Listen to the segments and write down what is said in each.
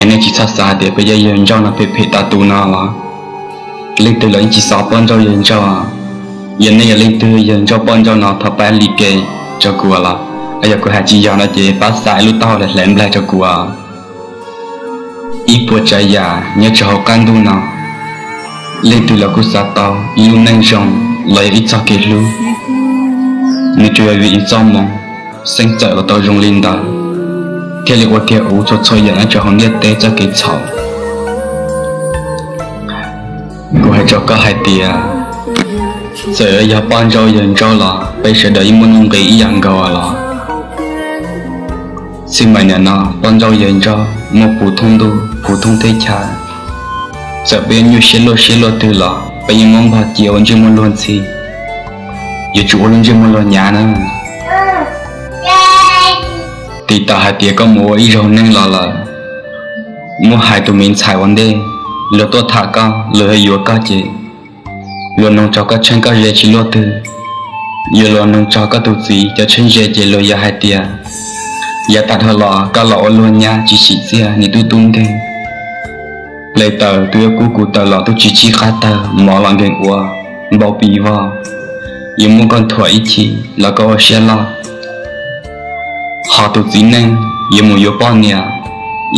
Nej tsis txhob xav hais tias peb cov yawg ntsuag no phem phem tas tus no los. Leej twg los yeej tsis xav poj ntsuag yawg ntsuag. Yog nej yog leej twg yawg ntsuag poj ntsuag no thov pab like rau kuv los, yog kuv hais tsis yog no ces pab xa lub taub hau hlais nplaig rau kuv. Ib puas tsav yam nyob rau hauv qab ntuj no, leej twg los kuj xav tau ib lub neej zoo los yog ib txoj kev hlub. Nws tsuas yog vim ib txoj moo xeeb txawm los tau zoo li ntawd, thiaj li ua tiag ua txhua txhua yam nyob rau hauv ntiaj teb txoj kev txhaum. Kuv hais rau koj hais tias, txawm yog poj ntsuag yawg ntsuag los peb sawv daws yeej muaj nuj nqis ib yam nkaus los. Xij mas nim no poj ntsuag yawg ntsuag muaj puv thoob ntuj puv thoob teb chaws. Txawm peb yuav nyuaj siab luaj siab luaj twg los peb yeej muab npog cia ua ntsej muag luag ntxhi, yuav tsum ua lub ntsej muag luag nyav na. Tiv tam hais tias koj mus ua ib zaug neej los lawm, muab hais tus me ntxhais ua ntej, luag tuaj tham koj, luag yuav yuav koj ces luag noog txog koj txheeb koj ze tsis luaj twg. Yog luag noog txog koj tus txiv cov txheeb ze ces luag yuav hais tias, yav tag dhau los koj los ua luag nyab tsis tsim txiaj, nim tub tub nkeeg. Ple taws twb yuav kub kuv taws los tub tsis tsib qab tawg, mov los nkees ua, npau pis vog. Yuav muab koj nthuam ib chim los koj ua siab loj. Ho tus txiv neej yuav mus yuav poj niam,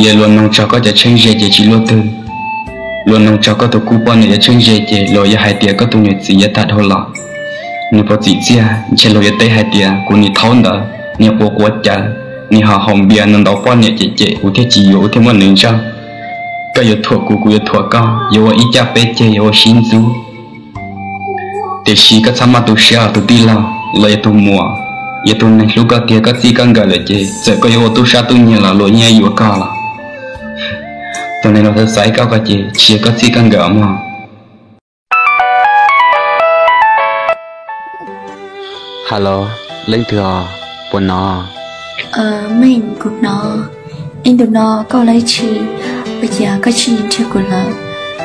yog luag noog txog koj cov txheeb ze ces tsis luaj twg. Luag noog txog koj tus kub poj niam cov txheeb ze ces luag yuav hais tias koj tus niam txiv yav tag dhau los, nws puas tsim txiaj, ntshe luag yuav teb hais tias kuv nim thaub ntawd, nim quav quav cawv, nim ho haus npias ntau ntau poj niam cem cem kuv thiaj tsis yuav, kuv thiaj muab nws ntsaug. Koj yuav thuam kuv, kuv yuav thuam koj, yuav ua ib caj peb ceg, yuav ua sib ntxub. Tiam sis koj txhob maj tu siab os tus tij laug los yog tus muam, yog tus neeg hlub koj tiag koj txij koj nkawm lawm ces txawm koj yuav ua tub sab tub nyiag los luag yeej yuav koj los. Tus neeg los xaiv koj ko ces tsis yog koj txij koj nkawm mog. Hello, leej twg os, puas hnov? Meej, kuv hnov. Ib ntu no koj ua dab tsi? Ua cas koj tsis nrhiav kuv lawm?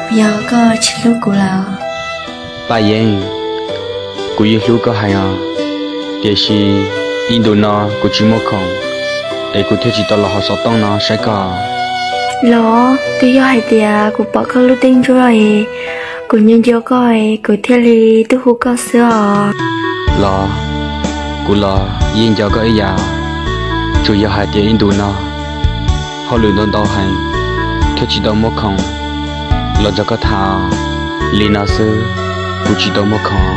Puas yog koj tsis hlub kuv lawm? Paj Yeeb, kuv yeej hlub koj heev os, tiam sis ib ntu no kuv tsis muaj khoom, es kuv thiaj tsis tau los hauv xov tooj no saib koj. Los twb yog hais tias kuv pom koj lub teeb ntsuab es kuv nco nco koj es kuv thiaj li tuaj hu koj xwb os. Los, kuv los yeej nco koj ib yam, tsuas yog hais tias ib ntu no hauj lwm ntau ntau heev, thiaj tsis tau muaj khoom los nrog koj tham. Li no xwb, kuv tsis tau muaj khoom.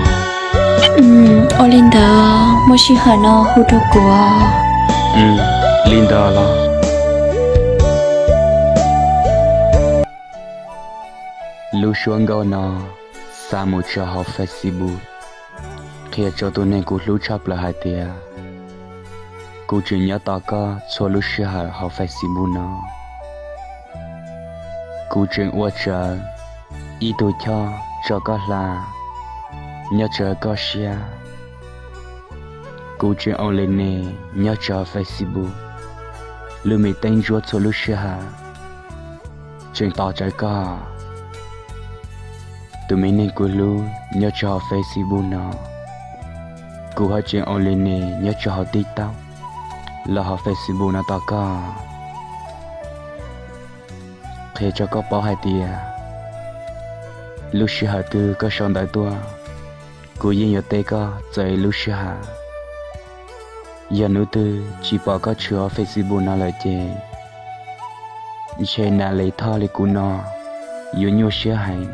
Ua li ntawd muaj sij hawm no hu rau kuv. Li ntawd los. Lub suab nkauj no xa mus tso hauv Facebook, qhia rau tus neeg kuv hlub tshaj plaws hais tias, kuv tseem nyob tos koj txhua lub sij hawm hauv Facebook no. Kuv tseem ua tsawv ib tug choj tso koj hla, nyob tsawv koj siab. Kuv tseem online nyob tsawv Facebook, lub me teeb ntsuab txhua lub sij hawm, tseem tos tsawv koj. Tus me neeg kuv hlub nyob tsawv hauv Facebook no, kuv ho tseem online nyob tsawv hauv TikTok los hauv Facebook no tos koj. Qhia rau koj paub hais tias lub sij hawm twg koj sau ntawv tuaj, kuv yeej yuav teb koj txawm lub sij hawm. Yog hnub twg tsis pom koj tshwm hauv Facebook no lawm ces ntshe nas les thoj li kuv no yuav nyuaj siab heev.